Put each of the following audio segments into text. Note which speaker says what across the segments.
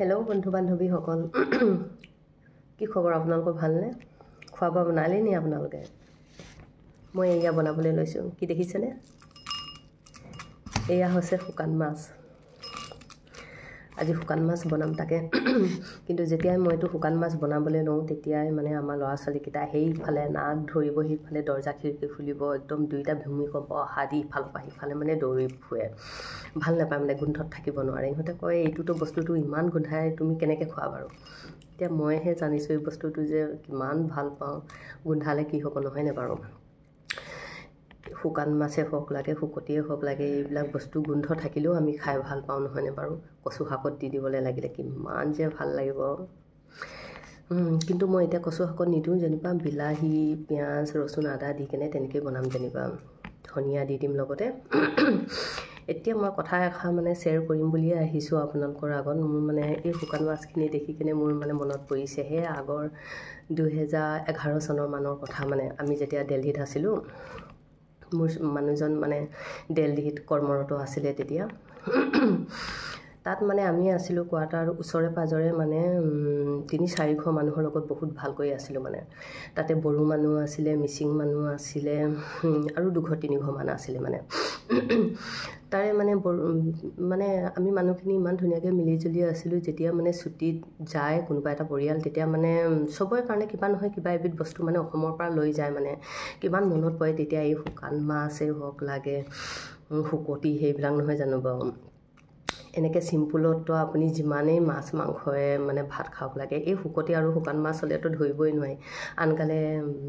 Speaker 1: Hello' বন্ধু বান্ধৱীসকল, কি খবৰ আপোনালোকৰ? ভালনে? খোৱা বোৱা বনালেই নি আপোনালোকে? মই এয়া বনাবলৈ লৈছোঁ। কি দেখিছেনে? এয়া হৈছে শুকান মাছ। আজি শুকান মাছ বনাম তাকে। কিন্তু যেতিয়াই মই এইটো শুকান মাছ বনাবলৈ লওঁ, তেতিয়াই মানে আমাৰ ল'ৰা ছোৱালীকেইটা সেইফালে নাক ধৰিব, সেইফালে দৰ্জা খিৰিকী খুলিব, একদম দুইটা ভূমিকম্প অহা দি ইফালৰ পৰা সিফালে মানে দৌৰি ফুৰে। ভাল নাপায় মানে, গোন্ধত থাকিব নোৱাৰে। ইহঁতে কয়, এইটোতো বস্তুটো ইমান গোন্ধায়, তুমি কেনেকৈ খোৱা বাৰু? এতিয়া মইহে জানিছোঁ এই বস্তুটো যে কিমান ভাল পাওঁ। গোন্ধালে কি হ'ব, নহয়নে বাৰু? শুকান মাছে হওক লাগে, শুকতিয়ে হওক লাগে, এইবিলাক বস্তু গোন্ধ থাকিলেও আমি খাই ভাল পাওঁ, নহয়নে বাৰু? কচু শাকত দি দিবলৈ লাগিলে কিমান যে ভাল লাগিব। কিন্তু মই এতিয়া কচু শাকত নিদিওঁ যেনিবা, বিলাহী, পিঁয়াজ, ৰচুন, আদা দি কেনে তেনেকেই বনাম যেনিবা, ধনিয়া দি দিম লগতে। এতিয়া মই কথা এষাৰ মানে শ্বেয়াৰ কৰিম বুলিয়ে আহিছোঁ আপোনালোকৰ আগত। মোৰ মানে এই শুকান মাছখিনি দেখি কেনে মোৰ মানে মনত পৰিছে সেই আগৰ 2011 চনৰ মানৰ কথা। মানে আমি যেতিয়া দেলহিত আছিলোঁ, মোৰ মানুহজন মানে দেলহিত কৰ্মৰত আছিলে তেতিয়া। তাত মানে আমি আছিলোঁ কোৱাৰ্টাৰ ওচৰে পাঁজৰে, মানে তিনি চাৰিঘৰ মানুহৰ লগত বহুত ভালকৈ আছিলোঁ। মানে তাতে বড়ো মানুহ আছিলে, মিচিং মানুহ আছিলে আৰু দুঘৰ তিনিঘৰমান আছিলে। মানে তাৰে মানে মানে আমি মানুহখিনি ইমান ধুনীয়াকৈ মিলি জুলি আছিলোঁ। যেতিয়া মানে ছুটীত যায় কোনোবা এটা পৰিয়াল, তেতিয়া মানে চবৰে কাৰণে কিবা নহয় কিবা এবিধ বস্তু মানে অসমৰ পৰা লৈ যায়। মানে কিমান মনত পৰে তেতিয়া, এই শুকান মাছেই হওক লাগে, শুকতি সেইবিলাক, নহয় জানো বাৰু? এনেকৈ চিম্পুলততো আপুনি যিমানেই মাছ মাংসৰে মানে ভাত খাওক লাগে, এই শুকতি আৰু শুকান মাছ হ'লেতো ধৰিবই নোৱাৰি। আনকালে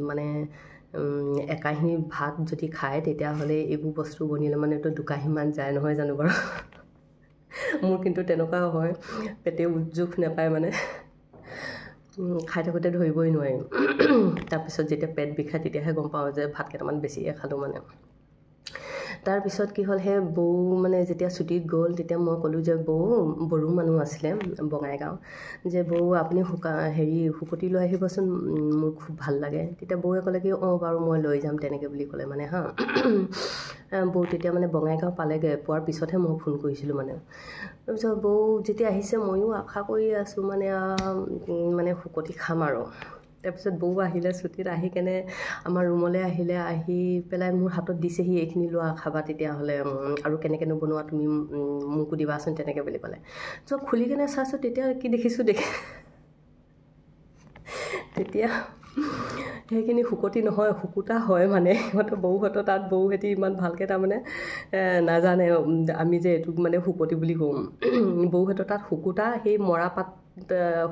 Speaker 1: মানে একাঁহী ভাত যদি খায়, তেতিয়াহ'লে এইবোৰ বস্তু বনিলে মানেতো দুকাঁহীমান যায়, নহয় জানো বাৰু? মোৰ কিন্তু তেনেকুৱা হয়, পেটে জোখ নাপায়, মানে খাই থাকোঁতে ধৰিবই নোৱাৰিম। তাৰপিছত যেতিয়া পেট বিষায়, তেতিয়াহে গম পাওঁ যে ভাত কেইটামান বেছিয়ে খালোঁ। মানে তাৰপিছত কি হ'ল, সেই বৌ মানে যেতিয়া ছুটীত গ'ল, তেতিয়া মই ক'লোঁ যে বৌ, বড়ো মানুহ আছিলে বঙাইগাঁও, যে বৌ, আপুনি হেৰি শুকতি লৈ আহিবচোন, মোৰ খুব ভাল লাগে। তেতিয়া বৌয়ে ক'লে কি, অঁ বাৰু, মই লৈ যাম তেনেকৈ বুলি ক'লে। মানে হা, বৌ তেতিয়া মানে বঙাইগাঁও পালেগৈ, পোৱাৰ পিছতহে মই ফোন কৰিছিলোঁ। মানে তাৰপিছত বৌ যেতিয়া আহিছে, ময়ো আশা কৰি আছোঁ মানে মানে শুকতি খাম আৰু। তাৰপিছত বৌ আহিলে ছুটীত, আহি কেনে আমাৰ ৰুমলৈ আহিলে। আহি পেলাই মোৰ হাতত দিছেহি, এইখিনি লোৱা, খাবা তেতিয়াহ'লে, আৰু কেনেকৈনো বনোৱা তুমি মোকো দিবাচোন তেনেকৈ বুলি ক'লে। চ' খুলি কেনে চাইছোঁ, তেতিয়া কি দেখিছোঁ, দেখি তেতিয়া সেইখিনি শুকতি নহয়, শুকুতা হয়। মানে সিহঁতৰ বৌহঁতৰ তাত, বৌহেঁতি ইমান ভালকৈ তাৰমানে নাজানে আমি যে এইটোক মানে শুকতি বুলি কওঁ। বৌহঁতৰ তাত শুকুতা, সেই মৰাপাত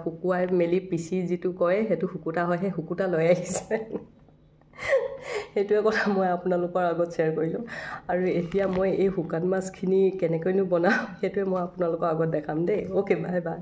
Speaker 1: শুকুৱাই মেলি পিচি যিটো কয়, সেইটো শুকুতা হয়। সেই শুকুতা লৈ আহিছে। সেইটোৱে কথা মই আপোনালোকৰ আগত শ্বেয়াৰ কৰিলোঁ। আৰু এতিয়া মই এই শুকান মাছখিনি কেনেকৈনো বনাওঁ, সেইটোৱে মই আপোনালোকৰ আগত দেখাম দেই। Okay, bye bye.